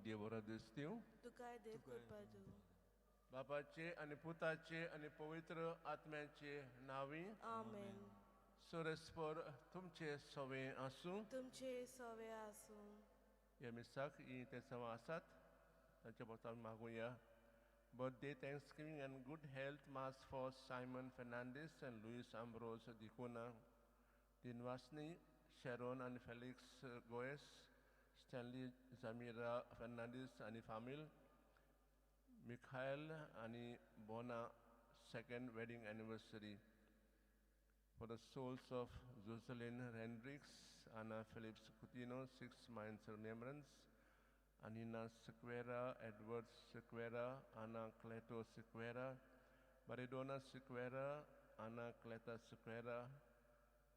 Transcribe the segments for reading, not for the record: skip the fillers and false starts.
देव बरो दीस दिवं. तुकाय देव कृपा दिवं. बापाचे आनी पुताचे आनी पवित्र आत्म्याचे नांवी. आमेन. सरस्पर तुमचे सवे आसूं. तुमचे सवे आसूं. ह्या मिसाक ही ते सवां आसात तांच्या बद्दल आमी मागुया. Birthday, thanksgiving and good health mass for Simon Fernandes and Luis Ambrose D'Cunha, Dinwasni Sharon आनी फेलिक्स गोएस, स्टॅनली जामिरा फेर्नांडीस आनी फामील, मिखायल आनी Bona second wedding anniversary. For the souls of Jocelyn Hendricks, Anna Phillips Coutinho, 6 months remembrance, Anina Sequeira, Edward Sequeira, Anna Cleto Sequeira, Maridona Sequeira, Anna Cleta Sequeira,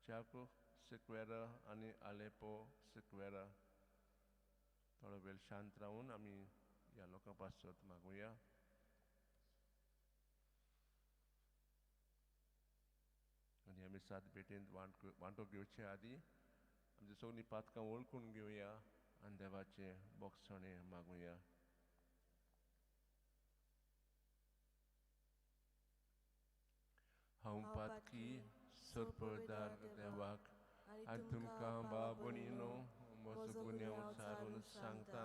Jaco Sequeira आनी आलेपो सिक्वेरा. थोडो वेळ शांत रावून आमी ह्या लोकां पासत मागुया. आनी आमी सात भेटेंत वांटो घेवचे आदी आमची सगळीं पातकां वळखून घेवया आनी देवाचें बोगसणें मागुया. हांव पातकी सरपळदार देवाक आनी तुमकां बाबणीनो म्हजो गुन्यांव सारून सांगता.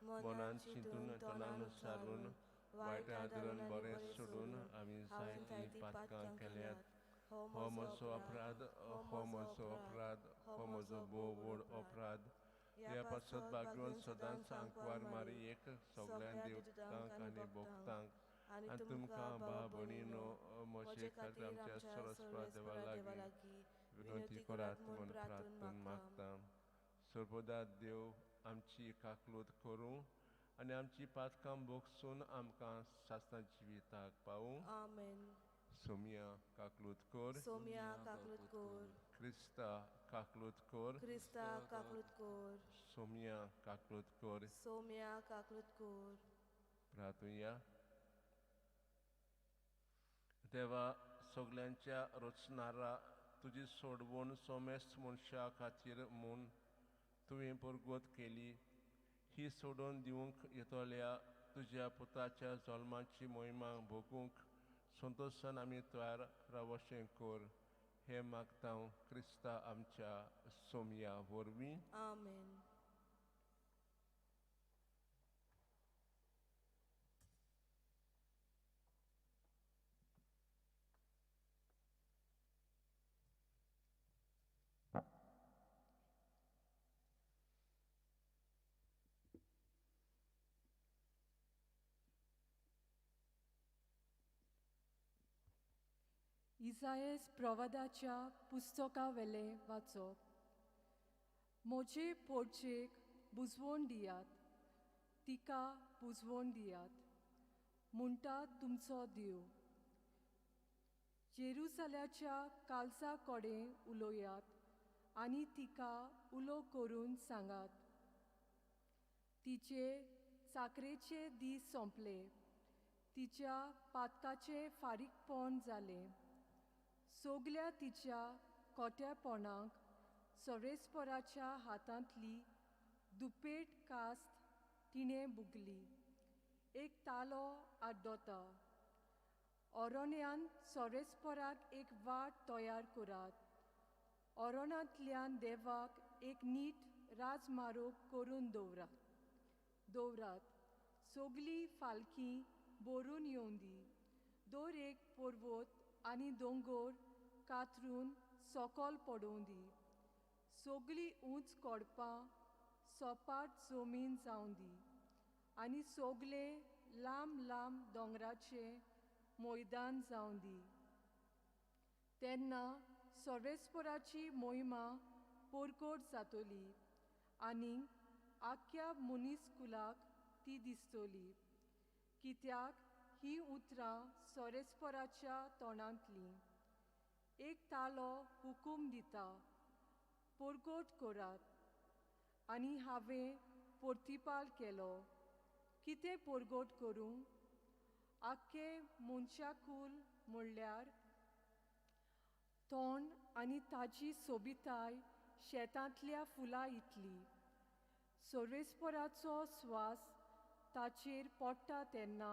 मनान चिंतून तोंडान सारून वायट आदरान बरें सोडून आमी जायतीं पातकां केल्यात. हो म्हजो अपराध, हो म्हजो अपराध, हो म्हजो भोव व्हड अपराध. ह्या पासत बागोवन सदांच आंकवार मारी एक सगळ्या देवतांक आनी भक्तांक आनी तुमकां बा भयणीनो म्हजे खातीर आमच्या सरस्पत देवा लागीं विनंती करात म्हूण प्रार्थना मागता. सर्वदा देव आमची काकलूत करूं आनी आमची पातकां भोगसून आमकां सासणा जिविताक पावूं. आमेन. सोमिया काकलूत कर. सोमिया काकलूत कर. क्रिस्ता काकलूत कर. क्रिस्ता काकलूत कर. सोमिया काकलूत कर. सोमिया काकलूत कर. प्रार्थुया. देवा सगल्यांच्या रचणारा तुजी सोडवण सोमेस्त मनशा खातीर म्हूण तुवें परगत केली. ही सोडून दिवंक येतल्या तुज्या पुताच्या जल्माची मोहिमा भोगूंक संतोशान आमी तयार रावशें कर. हें मागता क्रिस्ता आमच्या सोमया वरवीं. आमेन. इजायस प्रवादाच्या पुस्तकावेलें वाचप. म्हजे पोडचेक बुजवण दियात, तिका बुजवण दियात म्हणटा तुमचो देव. जेरुसल्याच्या कालसा कडेन उलोयात आनी तिका उलो करून सांगात, तिचे चाकरेचे दीस सोंपले, तिच्या पातकाचें फारीकपण जालें. सगल्या तिच्या कोट्यापणाक सरेस्पराच्या हातांतली दुपेट कास्त तिणें भुगली. एक तालो आड्डोता, ओरोण्यान सरेस्पराक एक वाट तयार करात, ओरोणांतल्यान देवाक एक नीट राजमार्ग करून दवरात दवरात. सगली फालकी भरून येवंदी, दर एक पर्वत आनी दोंगोर कातरून सोकोल पडोवं दी. सगली उंच कोडपां सोपाट जमीन जावं दी आनी सगले लांब लांब दोंगराचे मैदान जावं दी. तेन्ना सर्वेस्पराची मोहिमा परकोट जातली आनी आख्या मनीसकुलाक ती दिसतली, कित्याक ही उतरां सोरेस्पराच्या तोंडांतलीं. एक तालो हुकूम दिता, परगट करात, आनी हांवें परतिपाल केलो. कितें परगट करूं? आख्खें मनशाकूल म्हणल्यार तोंड आनी ताजी सोबिताय शेतांतल्या फुलां इतली. सर्वेस्पराचो स्वास ताचेर पडटा तेन्ना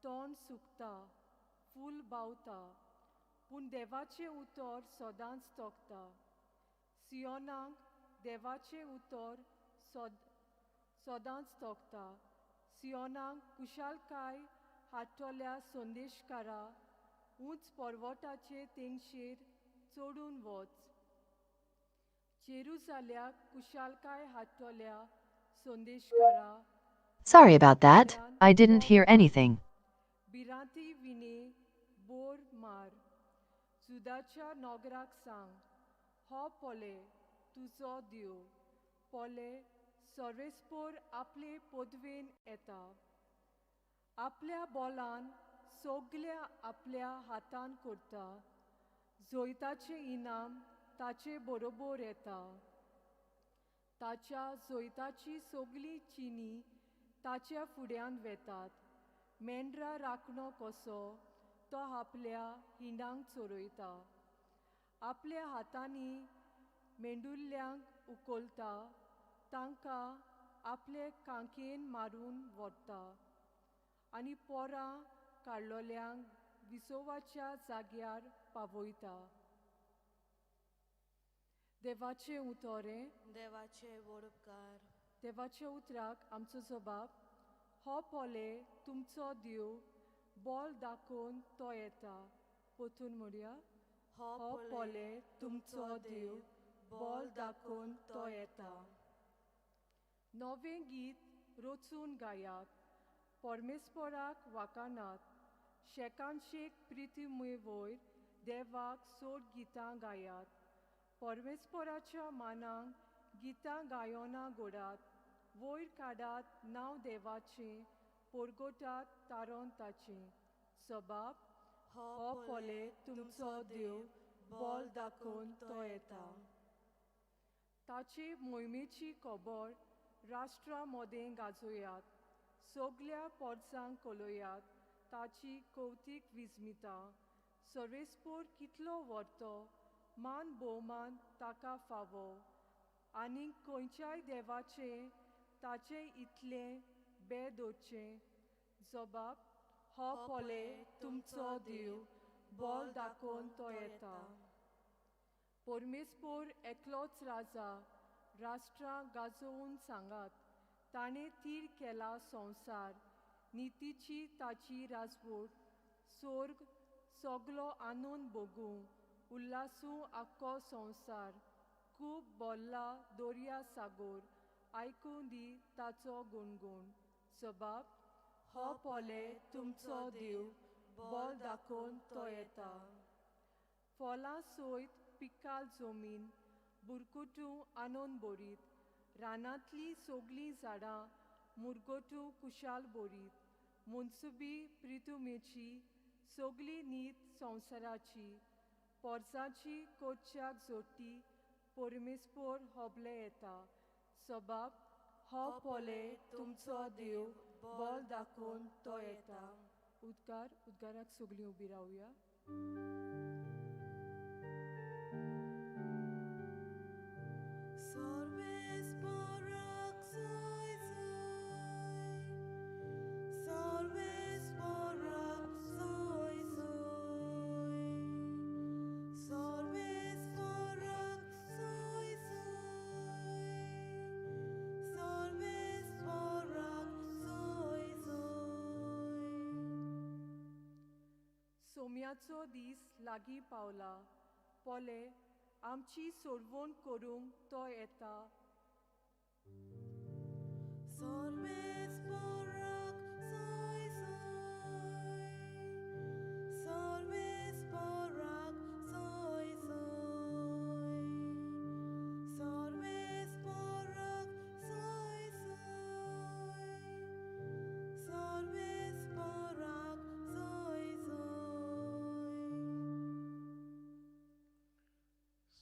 तोंड सुकता, फूल बावता, पूण देवाचें उतर सदांच तोखता. सियोनाक देवाचें उतर सदांच तोखता. सियोनाक कुशालकाय हाडटल्या संदेशकारा, उंच पर्वताचे तेंगशेर चडून वच. जेरुजाल्याक कुशालकाय हाडटल्या संदेशकारा, Sorry about that, I didn't hear anything. भिरांती विणे बोर मार. जुदाच्या नोगराक सांग, हो पोले तुजो देव, पोले सर्वेस्पोर आपले पदवेन येता. आपल्या बोलान सगल्या आपल्या हातान करता. जैताचें इनाम ताचे बरोबर येता. ताच्या जैताची सगळीं चिनी ताच्या फुड्यान वेतात. मेंढरा राखणो कसो तो आपल्या हिंडांक चोरयता, आपल्या हातांनी मेंडुल्ल्यांक उखलता, तांकां आपले कांकेन मारून व्हरता आनी पोरां काडलोल्यांक विसोवाच्या जाग्यार पावयता. देवाचें उतोरें. देवाचे व्हड उपकार. देवाच्या उतराक आमचो जबाब, हो पोले तुमचो देव, बोल दाखोवन तो येता. पोतून म्हणया, हो पोले तुमचो देव, बोल दाखोवन तो येता. नवें गीत रचून गायात, परमेस्पराक वाकानात, शेकानशेक प्रितीमय वयर देवाक सोड गितां गायात. परमेस्पराच्या मानांक गितां गायोना गोडात, वयर काडात नांव देवाचें, पोरगोटात तारोन ताचें. सबाब, हो पोले तुमचो देव, बोल दाखोवन तो येता. ताचे मोहिमेची खबर राष्ट्रा मोदें गाजोयात, सगल्या पोरसांक कळयात ताची कवतीक विस्मिता. सर्वेस्पोर कितलो व्हरतो, मान भोवमान ताका फावो, आनी खंयच्याय देवाचें ताचें इतलें बे दवरचें. जबाब, हो पोले तुमचो देव, बोल दाखोवन तो येता. परमेस्पोर एकलोच राजा, राष्ट्रां गाजोवन सांगात, ताणें थीर केला संवसार, नितीची ताची राजवट. सोर्ग सगलो आनंद भोगूं, उल्हासूं आख्खो संवसार. खूब बोल्ला दर्या सागोर, आयकूं दी ताचो गुणगुण. सबाब, हो पोले तुमचो देव, बोल दाखोवन तो येता. फळां सयत पिकाल जमीन, बुरकुटूं आनंद भरीत, रानांतलीं सगलीं झाडां मुरगटूं कुशाल भरीत. मनसुबी प्रितुमेची सगली नीत संवसाराची, पोरसाची कोच्याक जोडटी परमेस्पोर होबले येता. सबाब, हो पोले तुमचो देव, बोल दाखोवन तो येता. उद्गार, उद्गाराक सगलीं उबी रावया. सोम्याचो दीस लागीं पावला, पोले आमची सोडवण करूंक तो येता.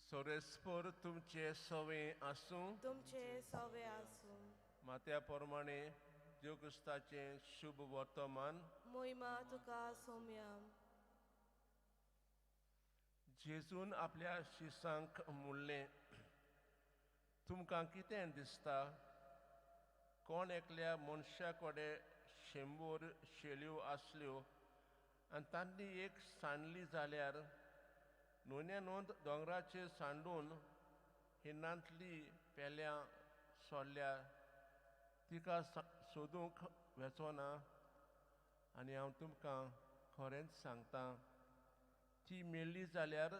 सोरेस्पोर तुमचे सवे आसूं, तुमचे सवे आसूं. मात्या प्रमाणे देव क्रिस्ताचें शुभ वर्तमान. मोहिमा तुका सोम्या. जेजून आपल्या शिसांक म्हणलें, तुमकां कितें दिसता? कोण एकल्या मनशा कडेन 100 शेळयो आसल्यो आनी तांणी एक सांडली जाल्यार न्हंय नोंद दोंगराचेर सांडून हिन्नांतली पेल्यां सोडल्यार तिका सोदूंक वेचो ना. आनी हांव तुमकां खरेंच सांगता, ती मेळ्ळी जाल्यार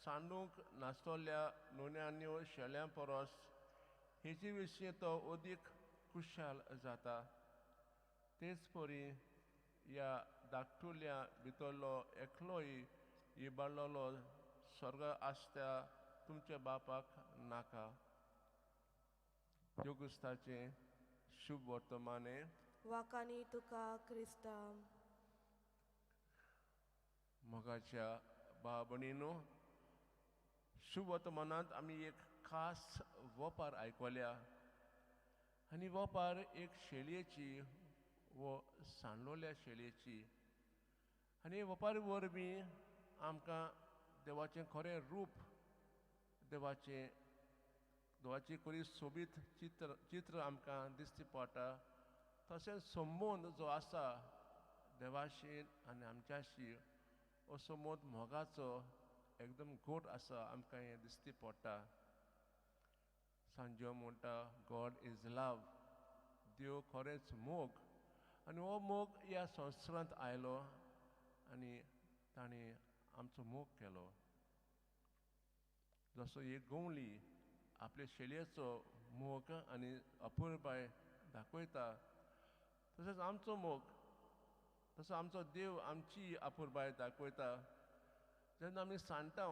सांडूंक नासतल्या न्हंयांन्यो शेळ्यां परस हेचे विशीं तो अदीक खुशाल जाता. तेच परी ह्या धाकटुल्या भितरलो एकलोय इबाडलेलो स्वर्ग आसता तुमच्या बापाक नाका. देवगुस्ताचें शुभ वर्तमाने. वाकानी तुका क्रिस्ता. मोगाच्या भाव भयणीनो, शुभ वर्तमानांत आमी एक खास वपार आयकल्या आनी वपार एक शेळयेची वो सांडलोल्या शेळयेची. आनी वपारी वरवीं आमकां देवाचें खरें रूप, देवाचें देवाची खरी सोबीत चित्र आमकां दिसती पडटा. तशेंच संबंद जो आसा देवाशी आनी आमच्याशी हो संबंद मोगाचो एकदम घट आसा, आमकां हें दिसती पडटा. सांजो म्हणटा, गॉड is love, देव खरेंच मोग. आनी हो मोग ह्या संवसारांत आयलो आनी ताणें आमचो मोग केलो. जसो एक गवळी आपले शेळयेचो मोग आनी अपुरबाय दाखयता, तशेंच आमचो मोग, तसो आमचो देव आमची अपुरबाय दाखयता. जेन्ना आमी सांडटा,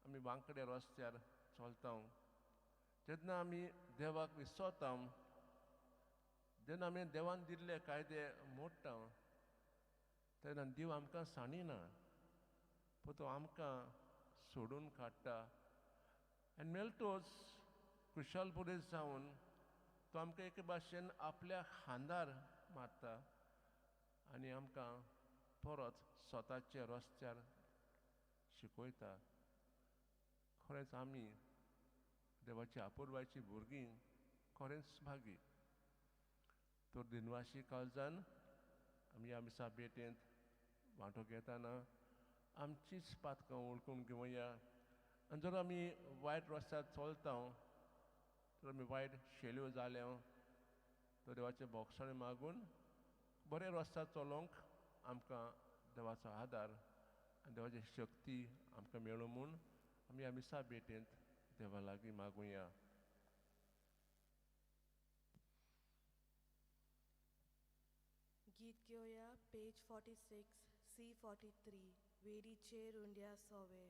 आमी वांकड्या रस्त्यार चलता, जेन्ना आमी देवाक विसरता, जेन्ना आमी देवान दिल्ले कायदे मोडटा, तेन्ना देव आमकां सांडिना, पूण तो आमकां सोडून काडटा. आनी मेळटोच खुशालपुरीत जावन तो आमकां एके भाशेन आपल्या खांदार मारता आनी आमकां परत स्वताच्या रस्त्यार शिकयता. खरेंच आमी देवाच्या अपुरबायची भुरगीं खरेंच भागी. तर दिनवाशी काळजान आमी ह्या मिसा भेटेंत वांटो घेतना आमचीच पातकां वळखून घेवया. आनी जर आमी वायट रस्त्यार चलता, तर आमी वायट शेळयो जाल्या, तर देवाचें बोगसाणें मागून बरें रस्त्यार चलोवंक आमकां देवाचो आदार आनी देवाची शक्ती आमकां मेळूं म्हूण आमी ह्या मिसा भेटेंत देवा लागीं मागुया. गीत घेवया पेज 46 C43 वेडीचेर उंड्या सोवे.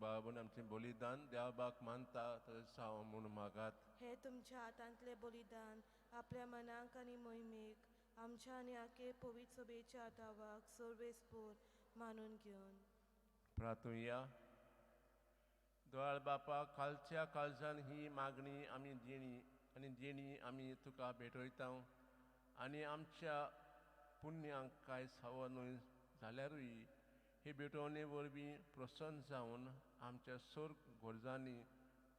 बाबून आमचें बलिदान देवबाक मानता तशें हांव म्हूण मागात. हे तुमच्या हातांतलें बलिदान आपल्या मनाक आनी मोहिमेक आमच्या आनी आखे पवित्र सभेच्या दावाक सर्वेस्पोर मानून घेवन प्रार्थुया. दयाळ बापा, कालच्या काळजान ही मागणी आमी दिणी आनी देणी आमी तुका भेटयता आनी आमच्या पुण्यांक कांय सावो न्हय जाल्यारूय हे भेटवणे वरवीं प्रसन्न जावन आमच्या सोर्ग गरजांनी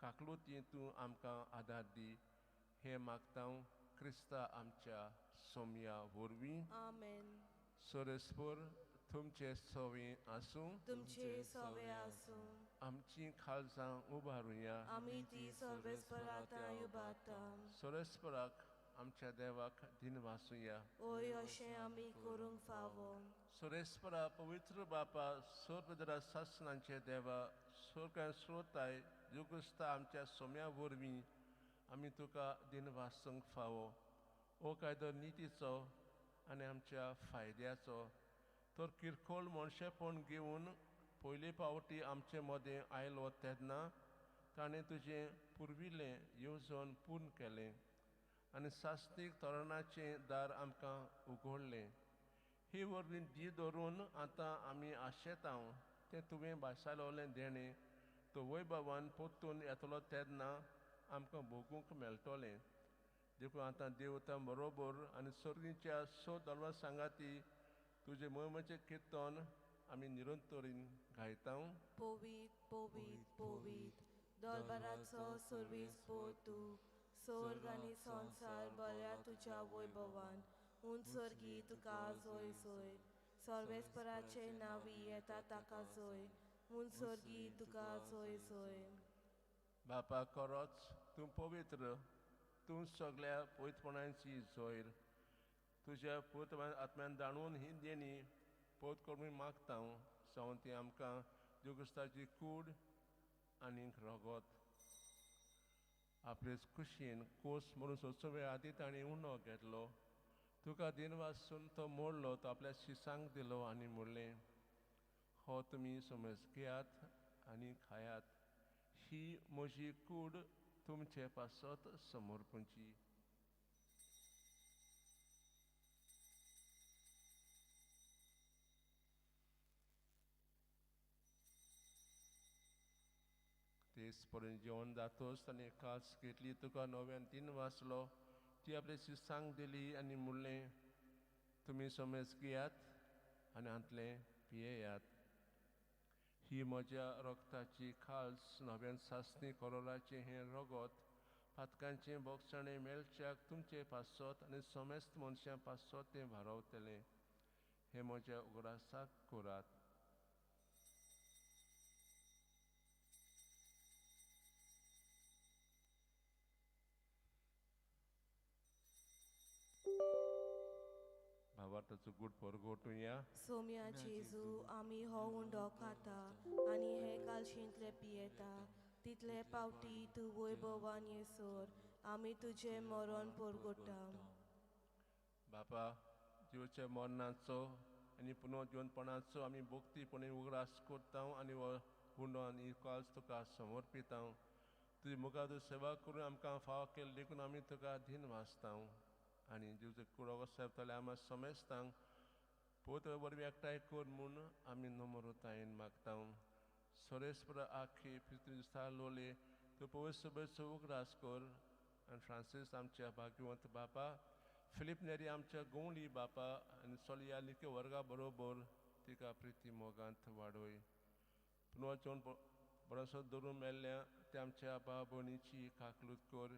काकलुती तूं आमकां आदार दी, हें मागता क्रिस्ता आमच्या सोमया वरवीं. आमेन. सोरेस्पोर तुमचे सवे आसूं, तुमचे सवे आसूं. आमची खालसां उबारुया, आमी ती सर्वेस्पराक उबारता. सोरेस्पराक आमच्या देवाक दिनवासुया. ओय अशें आमी करूंक फावो. सुरेस्परा पवित्र बापा सर्वदरा सासनांचे देवा स्वर्गान स्रोताय युगस्ता आमच्या सोम्या वरवीं आमी तुका दिनवासूंक फावो. हो कायदो नितीचो आनी आमच्या फायद्याचो तर किरकोळ मनशेपण घेवन पयले पावटी आमचे मदें आयलो तेन्ना ताणें तुजें पुर्विल्लें येवजण पूर्ण केलें आनी सास्तीक तोरणाचें दार आमकां उगडलें. ही वरवीं दी धरून आतां आमी आशेता तें तुवें भासायलोलें देणें तो वैभवान परतून येतलो तेन्ना आमकां भोगूंक मेळटलें. देखून आतां देवता बरोबर आनी सर्गीच्या स दलवा सांगाती तुजे मोहिमेचें किर्तन आमी निरंतरीन गायता. पवीत पवीत पवीत दरबाराचो सर्वीस तूं स्वर्ग आनी संवसार बऱ्या तुज्या वैभवान. उंच स्वर्गी तुका जोय जोय. सर्वेस्पराचे नांवी येता ताका जोय. उंच स्वर्गी तुका जोय जोय. बापा खरोच तूं पवित्र, तूं सगळ्या पवित्रपणाची जोयर. तुज्या पवित्र आत्म्यान जाणून ही देणी पोत करून मागता जावन ती आमकां देवक्रिस्ताची कूड आनी रगत. आपले खुशयेन कोस म्हणून सोदचो वेळ आदी ताणें उणो घेतलो. तुका दिनवासून तो मोडलो, तो आपल्या शिसांक दिलो आनी म्हणलें, हो तुमी समज घेयात आनी खायात, ही म्हजी कूड तुमचे पासत समर्पणची. तेच पर्यंत जेवण जातोच ताणें कास घेतली, तुका नव्यान तीन वाचलो, ती आपले शिसांक दिली आनी म्हणलें, तुमी समज घेयात आनी हांतलें पियेयात. ही म्हज्या रगताची खाल्स नव्यान सासणी करोलाचें हें रगत पातकांचें बोगसाणें मेळच्याक तुमचे पासत आनी समेस्त मनशां पासत तें भारावतलें. हें म्हज्या उगडासाक करात. भावार्थाचो गूट परगटुया. सोम्या जेजू आमी हो उंडो खाता आनी हे कालशींतले पियेता तितले पावटी तूं वैभवान येसर आमी तुजें मरण परगटा. बापा जिवच्या मरणाचो आनी पुनर्जिवनपणाचो आमी भक्तीपणी उगडास करता आनी हो उंडो आनी काल्स तुका समर्पिता. तुजी मुखार तूं सेवा करून आमकां फावो केली देखून आमी तुका धीन वाचता आनी जिवचो कुडो सेवतले आमी समेस्तांक पवित्र वरवीं एकठांय कर म्हूण आमी नम्रतायेन मागता. सोरेस्पर आखी पृथ्वी लोले तूं पवित्र सभेचो उगडास कर आनी फ्रांसीस आमच्या भाग्यवंत बापा, फिलीप नेरी आमच्या गोंवली बापा आनी सोलिया लिके वर्गा बरोबर तिका प्रिती मोगांत वाडय. पुनर्जेवन बरोसो धरून मेल्ल्या ते आमच्या भाव भयणीची काकलूत कर.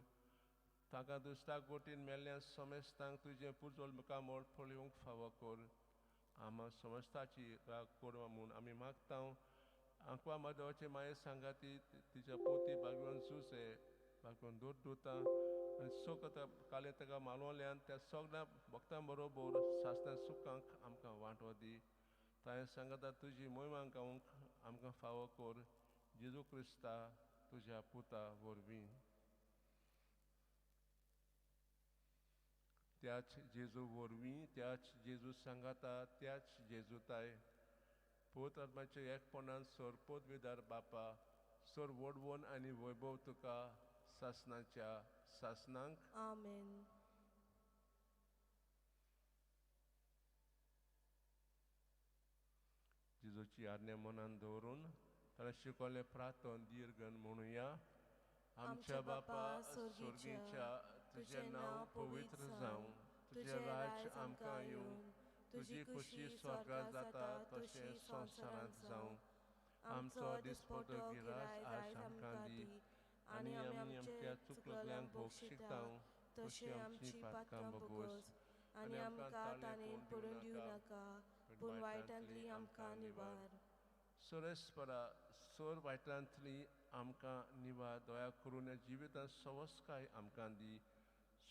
तांकां दुस्ताक गोटीन मेल्ल्या समेस्तांक तुजें पुजोल मुखामळ पळोवंक फावो कर. आमा समस्ताची राग कर म्हूण आमी मागता. आंकवा माधवाचे माये सांगाती तिच्या पोती बागवून सुसे बागवून दूर दुता आनी सो काले ताका मालवल्यान त्या सगळ्या भक्तां बरोबर सासण्या सुखांक आमकां वांटो दी. ताणें सांगता तुजी मोहिमा गावंक आमकां फावो कर. जेजू क्रिस्ता तुज्या पुता वरवीं. त्याच जेजू वरवीं, त्याच जेजू सांगाता, त्याच जेजूताय पवित्र आत्म्याच्या एकपणान सर पदवीदार बापा सर वडवण आनी वैभव तुका सासणाच्या सासणांक. आमेन. जेजूची आज्ञा मनान दवरून ताणें शिकवल्लें प्रार्थन दीर्घन म्हणुया. आमच्या बापा स्वर्गीच्या, तुजें नांव पवित्र जावं, तुजें राज्य आमकां येवं, तुजी खुशी स्वर्गांत जाता तशें संवसारांत जावं. आमचो दिसपटो गिरास आज आमकां दी आनी आमी आमच्या चुकलल्यांक भोगशिता तशी आमची पातकां भोगोस आनी आमकां ताणें पडून दिवं नाका, पूण वायटांतली आमकां निवार. सोरेस्परा सोर वायटांतली आमकां निवार. दया करून जिवितांत सवस्काय आमकां दी.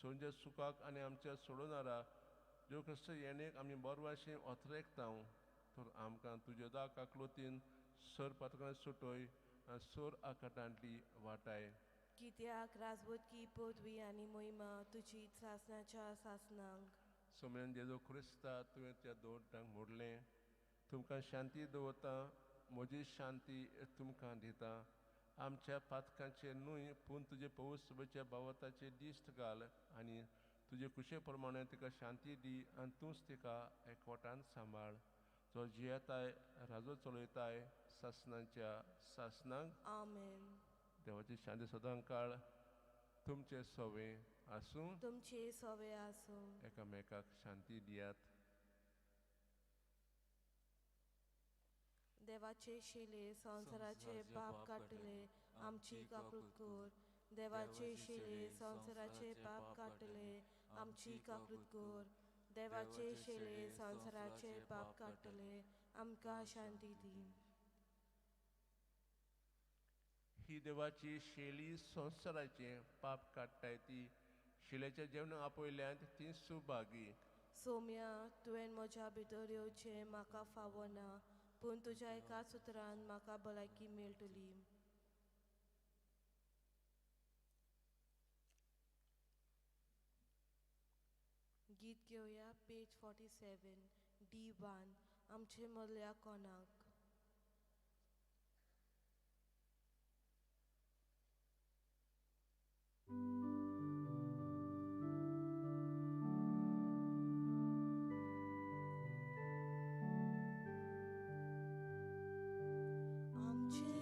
सोंजे सुखाक आनी आमच्या सोडोनारा जो क्रिस्त येणेक आमी बरवाशें ओथरेकतांव तर आमकां तुज्या दा काकलोतीन सर पातकां सुटोय आनी सोर आकाटांतली वाटाय. कित्याक राजवटकी पदवी आनी मोहिमा तुजी सासणाच्या सासणांक. सोम्यान जेजू क्रिस्ता तुवें त्या दोन मोडलें, तुमकां शांती दवरता, म्हजी शांती तुमकां दिता. आमच्या पातकांचेर न्हय पूण तुजे पौसभेच्या बावताचे दिश्ट घाल आनी तुजे कुशे प्रमाणे तिका शांती दी आनी तूंच तिका एकवटान सांबाळ. जो जियेताय राजो चलयताय सासणाच्या सासणांक. आमेन. देवाची शांती सदां काळ तुमचे सवे आसूं. तुमचे सवे आसूं. एकामेकाक शांती दियात. देवाचे शिले संवसाराचे पाप काडटले आमची काकूत कर. देवाचे शिले संवसाराचे पाप काडटले आमची काकूत कर. देवाचे शिले संवसाराचे पाप काडटले आमकां शांती दी. ही देवाची शेली संवसाराचे पाप काडटाय ती शिलेच्या जेवणाक आपयल्यान ती सुभागी. सोम्या, तुवें म्हज्या भितर येवचें म्हाका फावना, पूण तुज्या एका सुत्रान म्हाका भलायकी मेळटली. गीत घेवया पेज 47 D1 आमचे मदल्या कोणाक. आमचो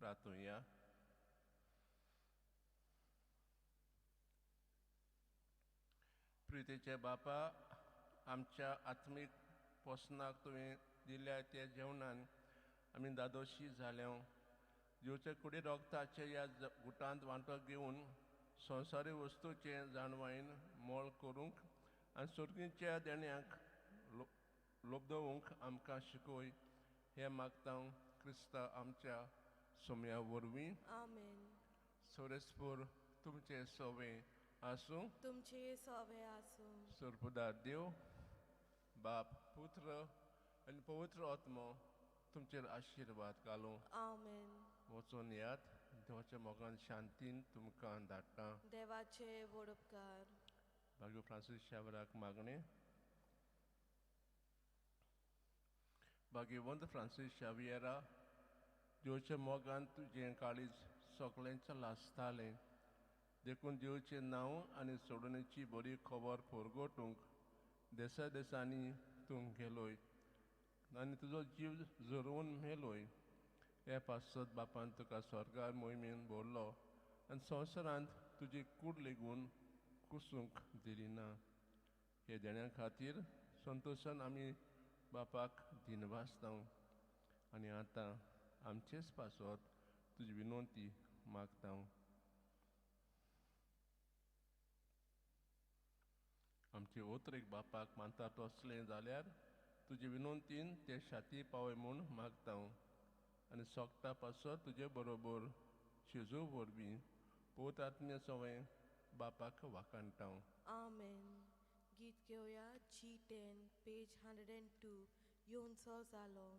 प्रार्थुया. प्रितीचे बापा, आमच्या आत्मीक पोसणाक तुवें दिल्या त्या जेवणान आमी दादोशी जाल्या. दिवचे कुडी रोगताचे ह्या गुटांत वांटो घेवन संवसारी वस्तूचें जाणवायन मोल करूंक आनी सुर्गीच्या देण्याक लोबदोवंक आमकां शिकय हें मागता क्रिस्ता आमच्या सोम्या वरवीं. आमेन. सोरेस्पूर तुमचें सोवे आसूं. तुमचे सोवे आसूं. सोरपुदार देव बाप पुत्र आनी पवित्र आत्मो तुमचेर आशिर्वाद घालूं. आमेन. वचून यात देवाच्या मोगान शांतीन तुमकां धाडटा. देवाचे व्हड उपकार. बागू फ्रांसीस शावराक मागणें. भाग्यवंत फ्रांसीस शावियरा, देवच्या मोगान तुजें काळीज सगळ्यांच्या लासतालें, देखून देवचें नांव आनी सोडणेची बरी खबर परगटूंक देसा देसांनी तूं गेलोय आनी तुजो जीव झरोवन मेलोय. हे पासत बापान तुका स्वर्गार मोहिमेन भरलो आनी संवसारांत तुजी कूड लेगून कुसूंक दिली ना. हे देण्या खातीर संतोशान आमी बापाक दिनवासता आनी आतां आमचेच पासत तुजी विनंती मागता. आमचे ओतरेक बापाक मानता तसलें जाल्यार तुजे विनंतीन ते शाती पावय म्हूण मागता आनी सोगता पासत तुजे बरोबर शिजू वरवीं पोत आत्म्या सवंय बापाक वाखाणटा. आमेन. गीत घेवया G10 page 102 येवनसो जालो.